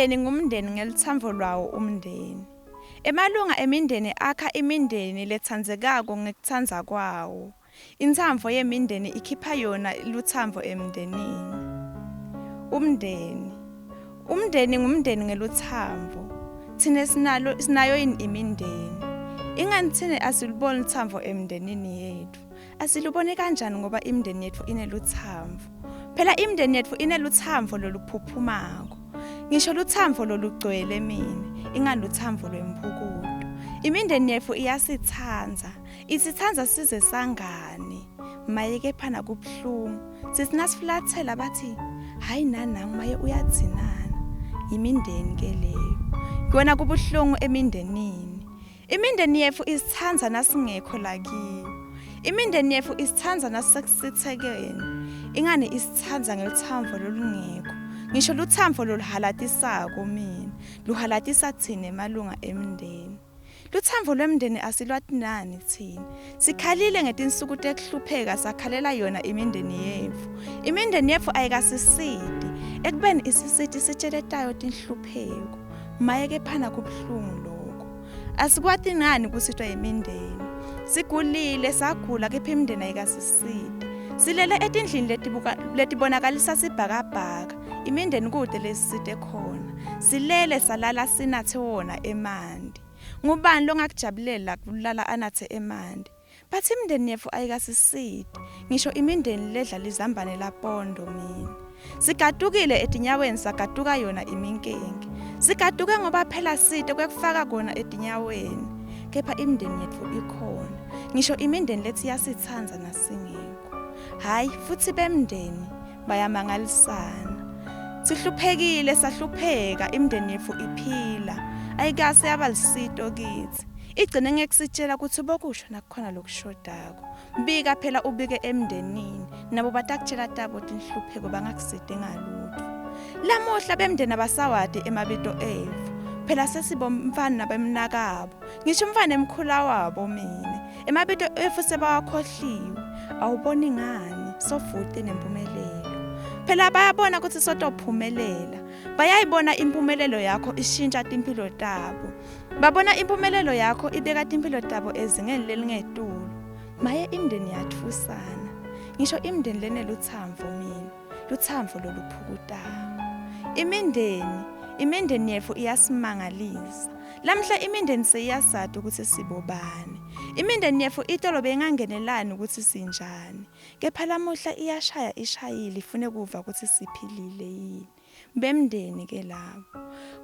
Umndeni ngumndeni ngelutsamvo lwawo umndeni. Emalunga emindeni akha imindeni letsandzekako ngekutsandza kwawo. Intsamvo yemindeni ikhipha yona lutsamvo emndenini. Umndeni. Umndeni ngumndeni ngelutsamvo. Tsine sinalo sinayo yini imindeni? Ingani tsine asiluboni lutsamvo emndenini yetfu. Asiluboni kanjani ngoba imindeni yetfu inelutsamvo. Phela imindeni yetfu inelutsamvo loluphuphumako. Ngisho lutsamvo lolugcwele mine, ingalutsamvo lwemphukuto. Imindeni yetfu iyasitsandza, isitsandza size sangane. Maye kepha nakubuhlungu. Sithi nasifulathela bathi hayi nanangu maye uyadzinana. Yimindeni ke leyo. Kona kubuhlungu emindenini. Imindeni yetfu isitsandza nasingekho lakiyo. Imindeni yetfu isitsandza nasekusitsekeni. Ingani isitsandza ngelutsamvo lolungekho. Ngisho lutsamvo loluhalatisako mina, luhalatisa tsine emalunga emndeni. Lutsamvo lwemndeni asilwati nani tsine. Sikhalile ngetinsuku tekuhlupheka sakhalela yona imindeni yetfu. Imindeni yetfu ayikasisiti. Ekubeni isisiti sitshele tayo tinhlupheko. Maye kephana kubuhlungu lokho. Asikwati ngani kusitwa yimindeni. Sigulile sagula kepha imindeni ayikasisiti. Silele etindlini letibonakalisa sibhakabhaka. Imindeni kude lesisite khona. Silele salala sinathe wona emanti. Ngubani longakujabulela kulala anathe emanti? Bathi imindeni yetfu ayikasisiti, ngisho imindeni ledla lizambane lapondo mina. Sigatukile etinyaweni sagatuka yona iminkenke. Sigatuke ngoba phela site kwekufaka kona etinyaweni. Kepha imindeni yetfu ikhona. Ngisho imindeni lethi yasitsandza nasingekho. Hhayi futhi bemndeni bayamangalisana. Sihluphekile sahlupheka imindeni yetfu iphila. Ayikase yaba lisito kithi. Igcine ngekusitshela ukuthi bokusho nakukhona lokushodako. Bika phela ubike emndenini, nabo batakutshela tabo tinhlupheko bangakusidi ngalutho. Lamuhla bemndeni abasawati emabito etfu. Phela sesibomfana nabemnakabo. Ngisho umfana emkhula wabo mine. Emabito etfu sebawakhohliwe. Awuboni ngani sofute nempumelelo. Phela bayabona ukuthi sotophumelela. Bayayibona impumelelo yakho ishintsha timphilo tabo. Babona impumelelo yakho ibeka timphilo tabo ezingeni lelingetulu. Maye imndeni yatfusana. Ngisho imndeni lenelutsamvo mina, lutsamvo loluphukutako. Imindeni, imindeni yetfu iyasimangalisa. Lamhla imindeni seyiyasati ukuthi sibobani. Imindeni yetfu itolo beyingangenelani ukuthi sinjani. Kepha lamuhla iyashaya ishayile ifune kuva ukuthi siphilile yini. Bemndeni ke labo.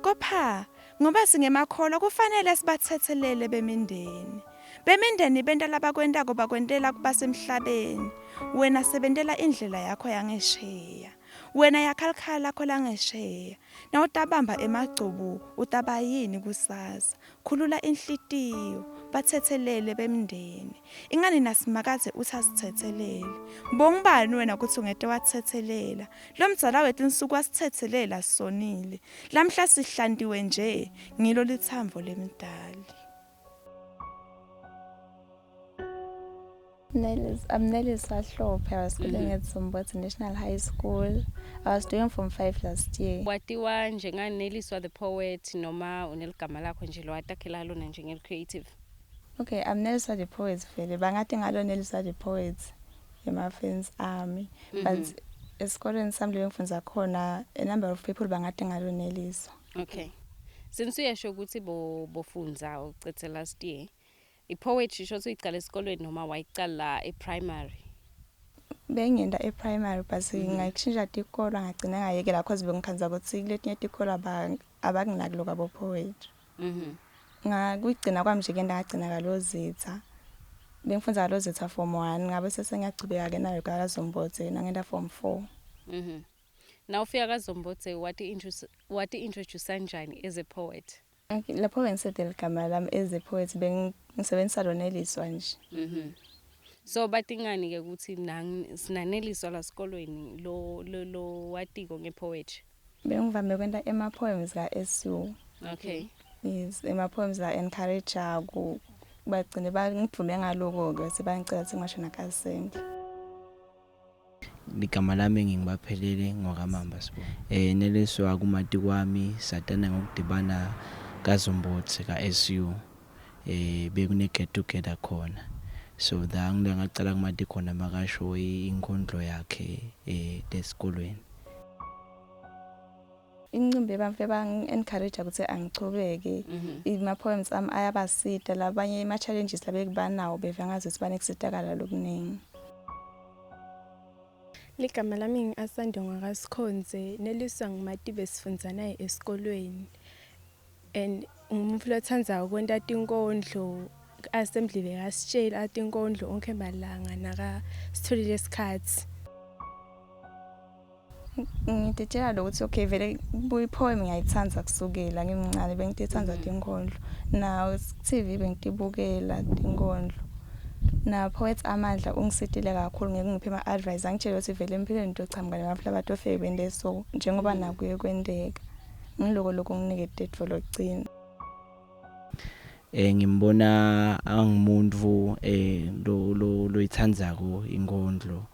Kopha ngoba singemakholwa kufanele sibathethelele bemindeni. Bemindeni benta labakwentako bakwentela kubasemhlabeni. Wena sebentela indlela yakho yangesheya. Wena yakha likhaya lakho langesheya. Nawutabamba emagcubu utaba yini kusasa? Khulula inhlitiyo, bathethelele bemndeni. Ingani naSimakadze uthi asithethelele. Bongubani wena kutsi ungete wathethelela? Lomdzala wetinsuku wasithethelela sonile. Lamhla sihlantiwe nje ngilo litsambo lemdali. Nellis, I'm Nellis Hlophe. I was schooling at Zombodze National High School. I was doing Form 5 last year. Watiwa njengaNeliswa the poet noma uneligama lakho nje lowatakhela lona njengeli-creative? Okay, I'm Neliswa the poet vele. Bangathi ngalo Neliswa the poet ema-fans ami. But esikolweni sami le ngifundza khona a number of people bangathi ngalo Neliswa. Okay. Since uyasho ukuthi bofundza ucedze last year, i-poetry sho ukuthi uyicala esikolweni noma wayicala e-primary? Bengiyenda e-primary but ngakushintsha tikolo ngagcina ngayekela cause bengikhandza ukuthi kuletinye tikolo abakunaki lokho abo poetry. Ngakugcina kwami nje kenda ngagcina kalozitha. Bengifundza kalozitha form 1 ngabe sesengiyachubeka ke nayo kaZombodze nangenda form 4. Na ufika kaZombodze wati introduce kanjani as a poet? Okay, lapho bengisede ligama lami as a poet bengisebenzisa lona eliswa nje. So batingani ke ukuthi sinaneliswa la sikolweni lo lo lo watiko ngepoetry? Bengivame kwenta ema poems ka SU. Okay. Yes, ema poems la encourage ku bagcine bangidvume ngaloko ke sebangicela ukuthi ngisho naka assembly. Ligama lami ngingibaphelele ngwakamamba sibo. Neliswa kumati kwami satana ngokudibana kaZombodze ka-SU, bekune get together khona, so la ngila ngacala kumati khona makasho inkondlo yakhe lesikolweni. Incumbi yebantfu bebangi-encourage ukuthi angichubeke. Ima-poems ami ayabasita labanye, ima-challenges labekubanawo beve ngazi ukuthi banekusitakala lokuningi. Ligama lami ngi-Asande ngwakaSikhonze. Neliswa ngimati besifundza naye esikolweni and ngumuntu lothandzako kwenta tinkondlo. Assembly bekasitshela tinkondlo onkhe malanga nakasitholile isikhathi. Ngititshela lokuthi okay, vele kuyi-poem ngiyayithanda kusukela ngimncane, bengitithanda tinkondlo, nawo TV bengitibukela tinkondlo. Na poet Amandla ungisitile kakhulu ngekungipha ama-advice, angitshele ukuthi vele empilweni into ochamuka nebantfu labatofike bente so njengoba nakuye kwenteka, ngiloko lokhu nginikete edvolocini. Ngimbona angumuntu lo lo loyithandzako inkondlo,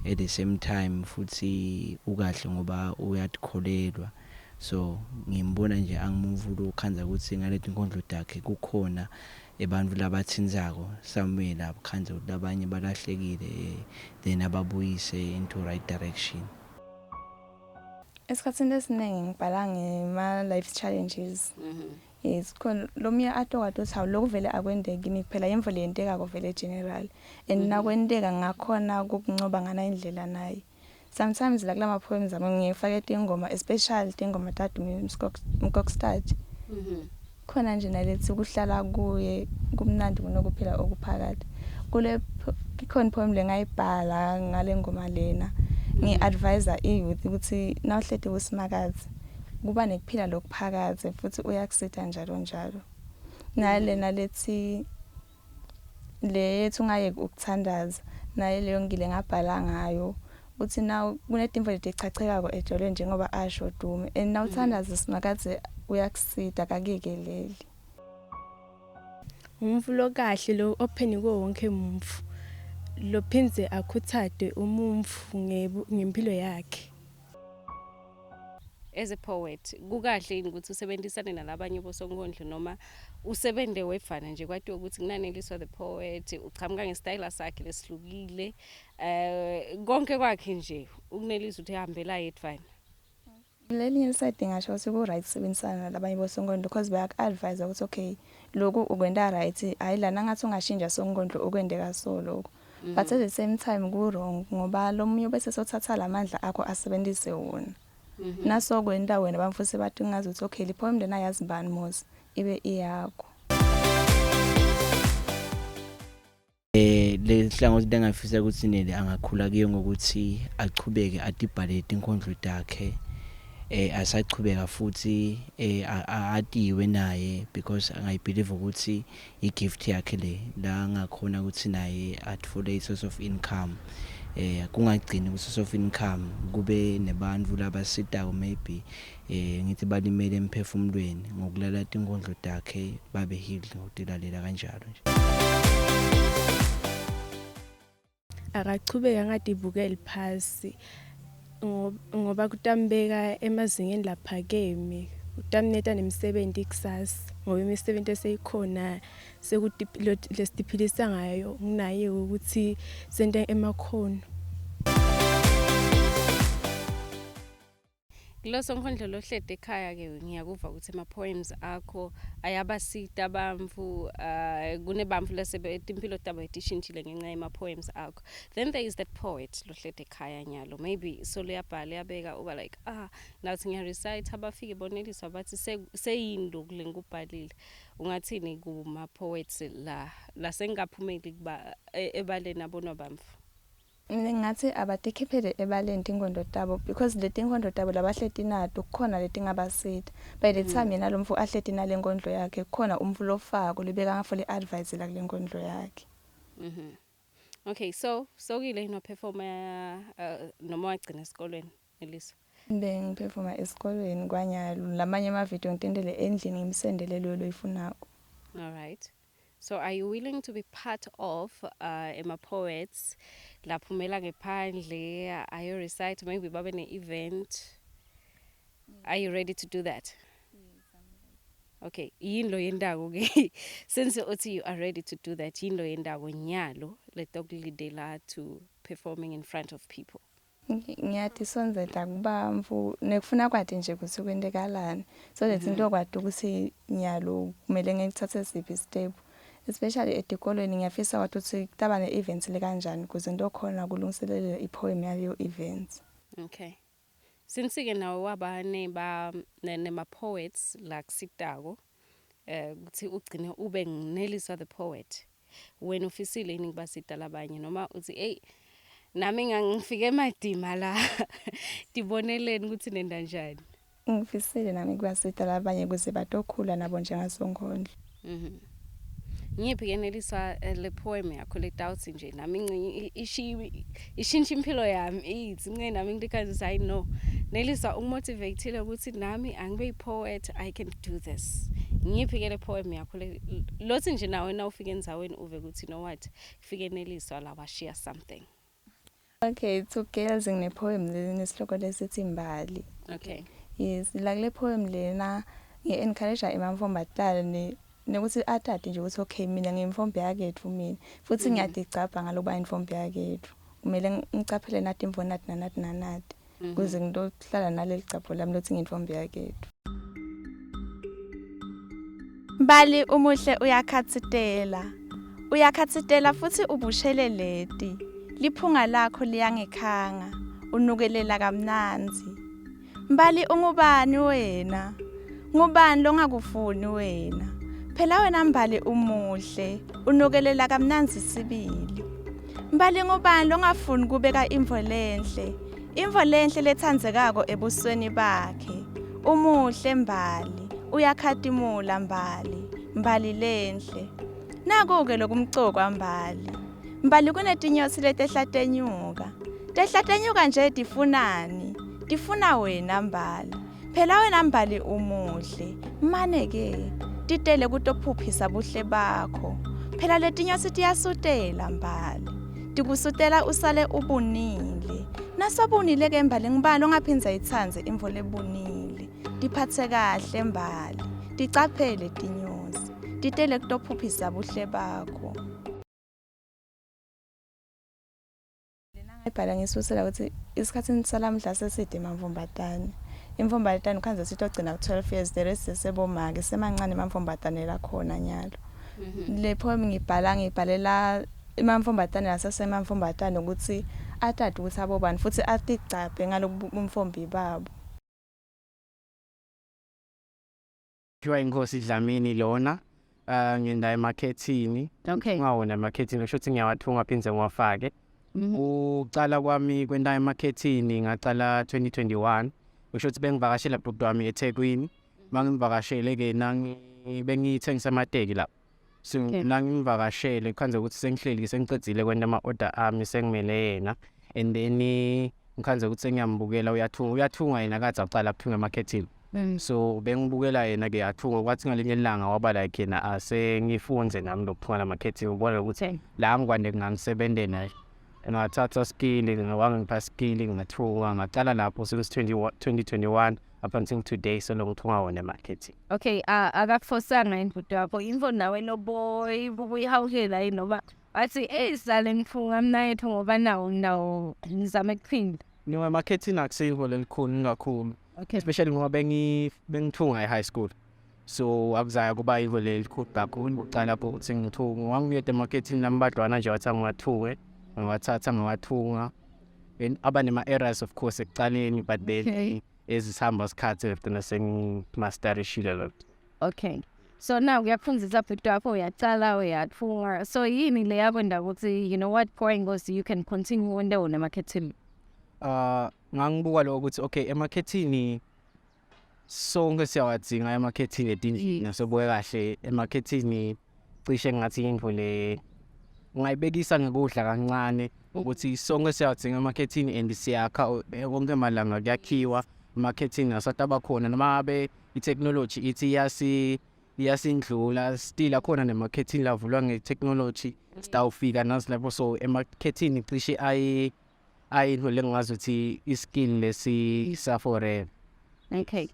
at the same time futhi ukahle ngoba uyatikholelwa, so ngimbona nje angumuntu lokhandza ukuthi ngaleti inkondlo takhe kukhona ebantfu labatsintsako somewhere lapho, khandza ukuthi labanye balahlekile, then ababuyise into right direction. Esikhathini esiningi ngibhala ngema-life challenges. Yes, khona lomunye atokade uthi hawu, lokhu vele akwendeki kimi kuphela, yimvo leyentekako vele general, and nakwenteka ngakhona kukuncoba ngana indlela naye. Sometimes la kulama poems ami ngifake tingoma, especially tingoma taDumi Mkokstad. Khona nje nalethi kuhlala kuye kumnandi kunokuphila okuphakade. Kule ikhona poem lengayibhala ngale ngoma lena, ngi-advise i-youth ukuthi nawuhleti kuSimakazi kuba nekuphila lokuphakade futhi uyakusita njalo njalo. Nalena lethi le yethu ungayeki ukuthandaza, naye leyo ngile ngabhala ngayo uthi na kunetimvo letichachekako ejolweni njengoba asho Dumi, and nawuthandaza Simakadze uyakusita, akakuyekeleli. Umfu lokahle lo open kuwo wonke umuntu, lophindze akhuthade umuntfu ngempilo yakhe. As a poet, kukahle yini ukuthi usebenzisane nalabanye bosonkondlo noma usebente wefana nje, kwatiwe ukuthi kunaNeliswa the poet, uchamuka ngesitayela sakhe lesihlukile, konke kwakhe nje ukuNeliswa ukuthi ehambela yedvana? Lelinye lisayidi ngasho ukuthi ku-right sebenzisana nalabanye bosonkondlo because bayaku-advise ukuthi okay, lokhu ukwenta right, hhayi lana ngathi ungashintsha sonkondlo ukwenteka so lokhu, but at the same time ku-wrong ngoba lo munye bese sothatha lamandla akho asebenzise wona. Nasokwenta wena bamfuse bathi ngazi ukuthi okay, le poem lena yazi bani mos ibe iyakho. Le hlangothi lengafisa ukuthi Neli angakhula kuyo ngokuthi achubeke atibhale tinkondlo takhe, asachubeka futhi atiwe naye, because angayibelieve ukuthi i-gift yakhe le la ngakhona ukuthi naye atfole i-source of income, kungagcini ku source of income, kube nebantfu labasitako, maybe ngithi balimele emphefumulweni ngokulala tinkondlo takhe, babe healed ngokutilalela kanjalo nje. Akachubeke angatibukeli phasi ngoba kutambeka emazingeni laphakeme, kutamneta nemisebenti kusasa ngoba imisebenti eseyikhona lesitiphilisa ngayo nginaye ukuthi sente emakhono. Kulo sonkondlo lohlede ekhaya ke, ngiyakuva ukuthi ama-poems akho ayabasita bantfu, kunebantfu lasebe timpilo tabo etishintshile ngenxa yema-poems akho. Then there is that poet lohlede ekhaya nyalo, maybe solo uyabhala, uyabeka, uba like, ah, nawuthi ngiyarecite, abafike boneliswa bathi seyini lokhu lengikubhalile. Ungathini kuma-poets la lasengaphumeli kuba ebaleni abonwa bantfu? Mina ngingathi abatikhiphele ebaleni tinkondlo tabo because leti nkondlo tabo labahleti nato kukhona letingabasita. By the time yena lo mfo ahleti nale nkondlo yakhe, kukhona umfo lofako libeka ngafole advice la kule nkondlo yakhe. Okay, so sokile yini waperforma noma wagcina esikolweni, Neliswa? Bengiperforma esikolweni kwanyalo, lamanye amavidiyo ngitendele endlini, ngimsendele loyo loyifunako. All right. So are you willing to be part of ema poets laphumela ngephandle ayo recite, maybe babe ne event? Are you ready to do that? Okay, yini lo yendako ke, since uthi you are ready to do that, yini lo yendako nyalo letokulidela to performing in front of people? Ngiyatisondzela kubamvu nekufuna kwati nje ukuthi kwentekalani, so that ngitokwati ukuthi nyalo kumele ngithathe siphi step, especially etikolweni. Ngiyafisa kwathi ukuthi kutaba ne-events lekanjani ukuze ngitokhona kulungiselela i-poem yaleyo events. Okay, since ke nawe waba neba nema poets la kusitako ukuthi ugcine ube nguNeliswa the poet, wena ufisile yini kubasita labanye, noma uthi, "Hey, nami ngangifike emadima la, tiboneleni ukuthi nenda njani"? Ngifisile nami kubasita labanye ukuze batokhula nabo njengasonkondlo. Ngiphi ke, Neliswa, le poem yakho letawuthi nje nami incinye ishintsha impilo yami, ithi nce nami ngikhathi, "Hayi no, Neliswa ungimotivateile ukuthi nami angibe yi-poet, I can do this"? Ngiphi ke le poem yakho lothi nje nawe na ufike endzaweni uve ukuthi, "You know what, kufike Neliswa la, washiya something"? Okay, to girls, ngine-poem nesihloko lesithi Mbali. Yes, la kule poem lena ngi-encourage emantfombatane nekuthi atati nje ukuthi, okay, mina ngiyimfombi yakethu mina, futhi ngiyatigcabha ngalokuba imfombi yakethu. Kumele ngicaphele nati imvo nati nanati nanati ukuze ngitohlala naleli gcabho lami lokuthi ngiyintombi yakethu. Mbali umuhle, uyakhathitela. Uyakhathitela futhi ubusheleleti. Liphunga lakho liyangikhanga. Unukelela kamnandzi. Mbali, ungubani wena? Ngubani longakufuni wena? Phela wena Mbali umuhle, unukelela kamnandzi sibili. Mbali, ngubani longafuni kubeka imvo lenhle? Imvo lenhle letsandzekako ebusweni bakhe. Umuhle Mbali, uyakhatimula Mbali, Mbali lenhle. Naku-ke lokumcokwa Mbali. Mbali, kunetinyosi letehla tenyuka. Tehla tenyuka nje tifunani? Tifuna wena Mbali. Phela wena Mbali umuhle. Mane ke titele kutophuphisa buhle bakho. Phela letinyosi tiyasutela Mbali. Tikusutela usale ubunile. Nasobunile ke Mbali, ngibani ongaphindza ayitsandze imvo lebunile? Tiphatse kahle Mbali. Ticaphele tinyosi. Titele kutophuphisa buhle bakho. Ngayibhala ngisusela ukuthi isikhathini salamhla seside emamfombatane. Imfombatane ukhanze sithi ogcina ku-12 years, the rest sesebomake, semancane emamfombatane lakhona nyalo. Le poem ngibhala ngibhalela emamfombatane lasesemamfombatane ukuthi atati ukuthi abobani futhi atigcabhe ngalobumfombi babo. Kuthiwa Inkosi Dlamini lona, nginda emakhethini. Ngawona emakhethini, kusho ukuthi ngiyawathunga phindze ngiwafake. Ucala kwami kwenta emakhethini ngacala 2021, kusho ukuthi bengivakashela bhuti wami eThekwini. Mangimvakashele ke nangi bengithengisa amateki lapho. So nangimvakashele kukhanze ukuthi sengihleli sengicedzile kwenta ama-order ami, sengimele yena, and then ngikhanze ukuthi sengiyambukela uyathunga, uyathunga yena, kadze acala ukuthunga emakhethini. So bengibukela yena ke athunga, kwathi ngalinye ilanga waba like yena asengifunze nami lokuthunga lamakhethini, ubona ukuthi la ngikwande kungangisebenze naye. Ngathatha skill, wangipha skill, ngathunga, ngacala lapho since 20, 2021 up until today, so ngithunga wona emakhethini. Okay, akakufosanga yini bhuti wakho? Imvo nawe loboy bubuyihawukela yini, noma wathi, "Hey, sale ngifunga mnayethu ngoba nawo nawo ngizame kuphinda"? No, emakhethini akusiho lelikhulu kakhulu. Especially ngoba bengithunga e-high school. So akuzaya kuba yivo lelikhulu kakhulu ucala lapho ukuthi ngithunge. Wangiyeda emakhethini lambadlwana nje, wathi angiwathunge, ngiwathatha ngiwathunga. And aba nema-errors of course ekucaleni, but then ezisihamba isikhathi ngagcina sengimasterishile lokho. Okay. So now uyakufundisa bhuti wakho, uyacala uyathunga. So yini le yakwenda ukuthi, you know what, pouring goes, you can continue wende wona emakhethini? Ngangibuka lokho ukuthi, okay, emakhethini sonke siyawadzinga emakhethini etindlini, sobuke kahle emakhethini, cishe ngathi into le ungayibekisa ngekudla kancane ukuthi sonke siyawadzinga emakhethini and siyakha wonke malanga, kuyakhiwa emakhethini asataba khona noma ngabe i-technology ithi iyasi Iyasindlula still akhona nemakhethini lavulwa nge-technology, sitawufika nasi lapho. So emakhethini cishe ayi ayinto lengingazi ukuthi i-skill lesi sa forever. Okay.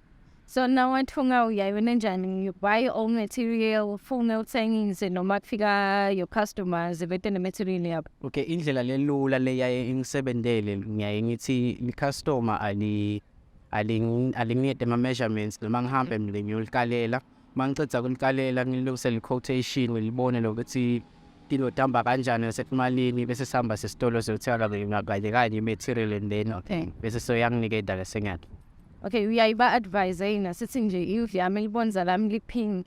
So now wathunga, uyayona njani? You buy your own material, ufune uthengise, noma kufika your customers bete ne-material yabo? Okay, indlela lelula leyaye ingisebentele, ngiyaye ngithi i-customer ali alinginikete ama-measurements noma ngihambe mina ngiyolikalela. Mangiceda kulikalela, ngilungisele i-quotation, ngilibone lokuthi tilo tihamba kanjani nasekumalini, bese sihamba sesitolo siyothenga kanye kanye i-material and then bese soyanginiketa ke sengiyakhe. Okay, uyayiba advise yini, sithi nje indlu yami libonza lami li-pink,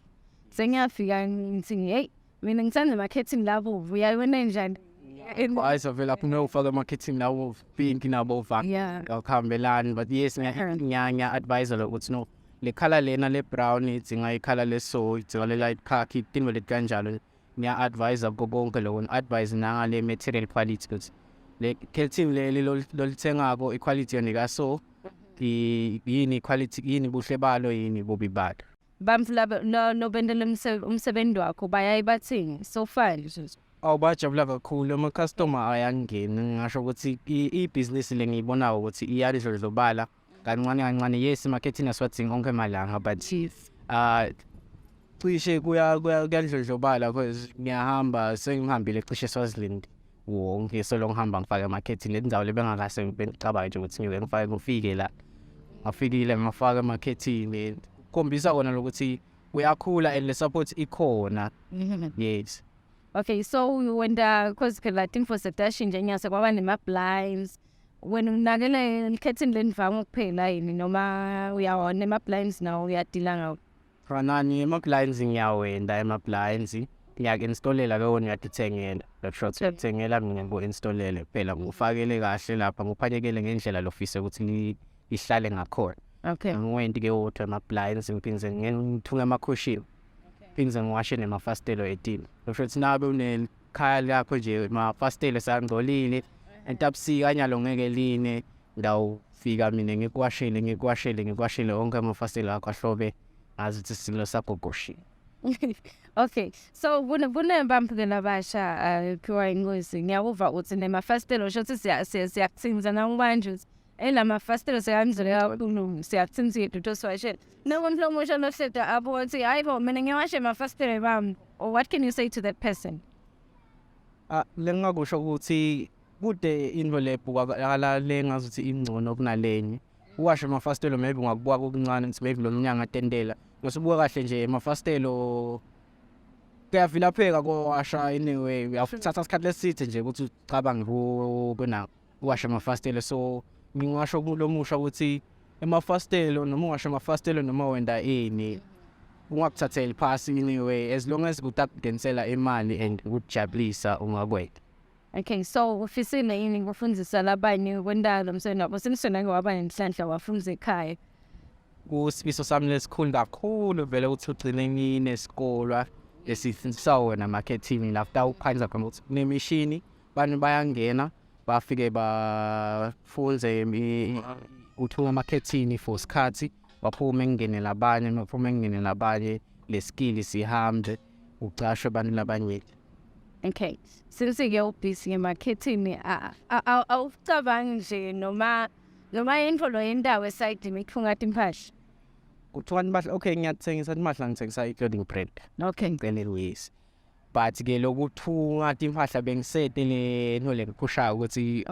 sengiyafika ngithi, "Hey, mina ngithanda emakhethini labovu," uyayibona njani? Hayi, vele lapho ngiyofaka emakhethini lawo pink nabo akuhambelani, but yes, ngiya advise ukuthi no, le color lena le brown idzinga i-color le, so idzinga le light khaki, tinto leti kanjalo. Ngiya advise ko konke lokho, advise nangale material quality ukuthi le curtain leli lolithengako i-quality yona ikaso yini, quality yini, buhle balo yini, bubi balo. Bantfu laba lobentela umsebenzi wakho bayaye bathini so far nje? Awu, bajabula kakhulu ama-customer ayangena. Ngingasho ukuthi ibhizinisi le ngiyibonako ukuthi iyadlondlobala kancane kancane. Yes, emakhethini asiwadingi onke amalanga, but cishe kuya kuyadlondlobala because ngiyahamba, sengihambile cishe Swaziland wonke, solo ngihamba ngifake emakhethini le ndzawo lebengakase bengicabanga nje ukuthi ngike ngifake, ngifike la, ngafikile ngafaka emakhethini, kukhombisa kona lokuthi uyakhula and le support ikhona, yes. Okay, so wenta, cause phela tintfo setashintsha nyase kwaba nema-blinds, wena unakele likhethini lendvwangu kuphela yini, noma uyawona ema-blinds nawo uyadila ngawo? Fanani ema-blinds, ngiyawenda ema-blinds, ngiyaku-installela ke wona, uyatithengela lo shot, uyakuthengela, mina ngiku-installele kuphela, ngikufakele kahle lapha, ngikuphanyekele ngendlela lofise ukuthi lihlale ngakhona. Angiwenti ke wodwa ema-blinds, ngiphindze ngithunge amakhushini, phindze ngiwashe nemafasitelo etini. Kusho ukuthi nabe unekhaya lakho nje, emafasitelo sangcolile entabusika nyalo ngeke line, ngawufika mina ngikuwashele, ngikuwashele, ngikuwashele onke amafasitelo akho ahlobe ngazi ukuthi isilo sagogoshile. Okay, so kunebantfu ke labasha, phiwa ingozi, ngiyakuva uthi nemafasitelo, sho ukuthi siyakuthinza nakubanje uthi ela mafasitelo sekangcole kakhulu, siyakuthinza utosiwashela. Nomuntu lomusha lohleda abo uthi, "Hayi bo, mina ngiyawasha emafasitelo bami," or what can you say to that person? Ah, lengingakusho ukuthi kude into lebukakala lengazuthi ingcono kunalenye. Uwashe amafasitelo maybe ungakubuka kokuncane ukuthi maybe lo mnyanga atendela. Ngosibuka kahle nje amafasitelo kuyavilapheka kowasha anyway, uyathatha isikhathi leside nje ukuthi ucabange kuna uwashe amafasitelo. So ngingasho kulomusha ukuthi emafasitelo, noma ungasho amafasitelo noma wenda ini, ungakuthatheli phasi anyway, as long as kutakugenisela imali and kukujabulisa, ungakwenda. Okay, so ufisile yini kufundzisa labanye kwenta lo msebenzi wakho, since wena waba nenhlanhla wafundza ekhaya? Kusifiso sami lesikhulu kakhulu vele ukuthi ugcine nginesikolwa lesifundisa wona marketing, la kutawukhanza khona ukuthi kunemishini, bantu bayangena bafike bafunze uthunga amakhethini for isikhathi, baphume kungene labanye, baphume kungene labanye, le skill sihambe ucashwe abantu labanyenti. Okay, since ke ubusy ngemakhethini, awucabangi nje noma intfo lo yendawo esayidini ikuthunga timpahla? Kuthiwa impahla, okay, ngiyathengisa impahla, ngithengisa i-clothing brand. Ngicela, yes, but ke lokuthunga timpahla bengisete le nto lengiphushayo ukuthi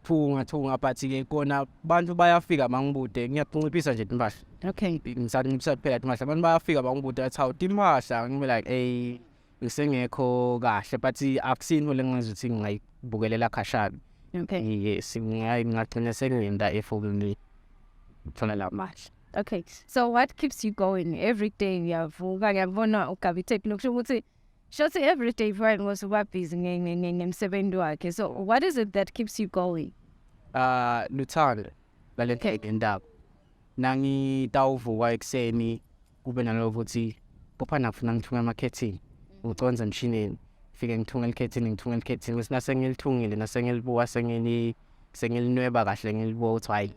thunga thunga, but ke kona bantu bayafika bangibude, ngiyakunciphisa nje timpahla. Ngisanciphisa kuphela timpahla, abantu bayafika bangibude athi, "Hawu, timpahla," ngibe like, "Ey, ngisengekho kahle," but akusiyinto lengazuthi ngingayibukelela khashana. Yes, ngingagcina sengiyenda efonini ngithola la mali. Okay, so what keeps you going every day? Uyavuka, ngiyakubona ugaba itape, lokusho ukuthi shothi every day Brian was uba busy ngemsebenzi wakhe. So what is it that keeps you going? Luthando lale ndaba. Nangitawuvuka ekuseni kube naloko ukuthi kopha nafuna ngithunga amakhethini, ngiconza emshinini, fike ngithunga elikhethini, ngithunga elikhethini, bese nasengilithungile, nasengilibuka, sengilinweba kahle, ngilibuka ukuthi hayi,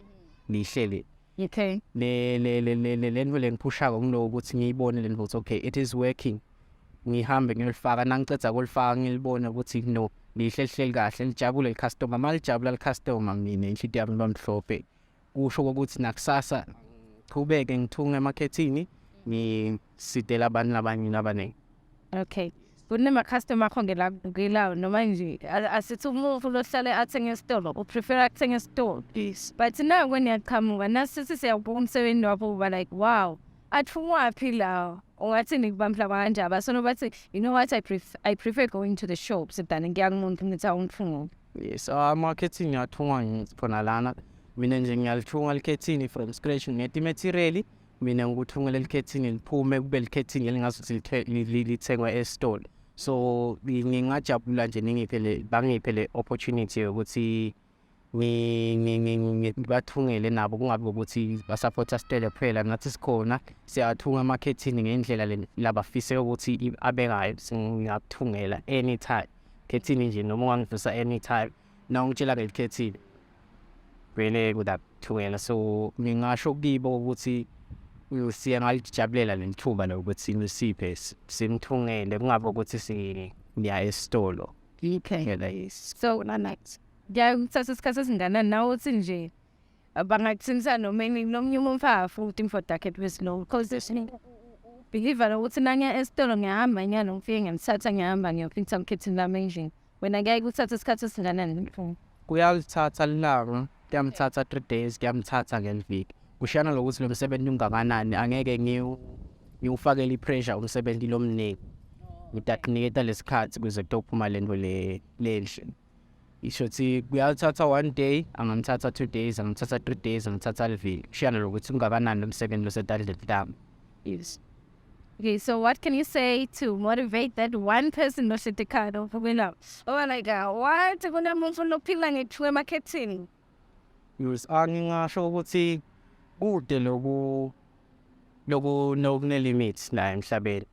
lihle le. Le le le le le lento lengiphushako ngilo ukuthi ngiyibone lento ukuthi, okay, it is working. Ngihambe ngiyolifaka, nangiceda kulifaka ngilibone ukuthi no, lihle lihleli kahle, lijabule licustomer. Malijabula licustomer, mina inhliziyo yami bamhlophe, kusho ukuthi nakusasa chubeke ngithunga emakhethini, ngisitela abantu labanye labaningi. Okay, kunema-customer akho ngelakubukelayo noma nje asithi umuntu lohlale athenge esitolo, uprefera ukuthenga esitolo, but naku niyaqhamuka nasithi siyabuka umsebenzi wakho, uba like, "Wow, athungwaphi lawo?" Ungathini kubantu labanje abasono bathi, "You know what, I prefer going to the shops than ngiya kumuntu ngithi awungithungele"? Yes, amakhethini athungwa khona lana. Mina nje ngiyalithunga likhethini from scratch, ngiyeta imaterial, mina ngikuthungela likhethini, liphume kube likhethini elingazuthi lithengwe esitolo. So ngingajabula nje ningiphe le bangiphe le opportunity yokuthi ngibathungele nabo, kungabi ukuthi basupporta sitele kuphela. Nathi sikhona, siyathunga amakhethini ngendlela le labafise ukuthi abe ngayo. Singakuthungela anytime khethini nje, noma ungangivusa anytime na ungitshela ngelikhethini, vele kudakuthungela. So ngingasho kibo ukuthi siye ngalijabulela lelithuba lokuthi nisiphe simthungele, kungabe ukuthi siya esitolo. Phela, yes. So kuyakuthatha isikhathi esinganani nawe uthi nje bangakuthinta noma ini nomunye umuntu futhi for dakhet weslow, because believe ukuthi nangiya esitolo ngiyahamba nyalo, ngifike ngiyamthatha, ngiyahamba ngiyofitha umkhethini lami endlini. Wena kuyaye kuthatha isikhathi esinganani mfuna? Kuyalithatha lilanga, kuyamthatha 3 days, kuyamthatha ngeliviki, kushiyana lokuthi lo msebenzi ungakanani. Angeke ngiwufakele i-pressure umsebenzi lomningi, ngitakuniketa lesikhathi kuze kutophuma lento le lenhle. Isho ukuthi kuyalithatha one day, angamthatha 2 days, angamthatha 3 days, angamthatha liviki, kushiyana lokuthi ungakanani lo msebenzi losetandleni tami. Yes. Okay, so what can you say to motivate that one person lohleti ekhaya ovukela? Oh, like, what? Kunamuntu lophila ngethuka emakhethini. Yes, angingasho ukuthi kude loku nokune limits la emhlabeni.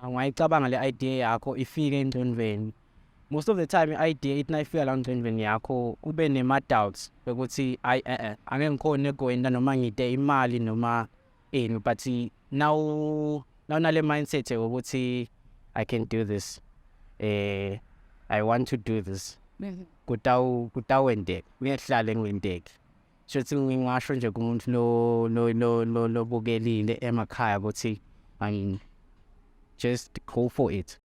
Ungayicabanga le idea yakho ifike engqondweni. Most of the time i-idea ithi nayifika la engqondweni yakho kube nema doubts ukuthi ay, angeke ngikhone kwenda noma ngide imali noma ini, but now nawunale mindset yokuthi I can do this, I want to do this, kutawenteka, kuyahlala ngwenteka. Shothi ngingasho nje kumuntu lo lo lo lo lobukelile emakhaya ukuthi, I mean, just go for it.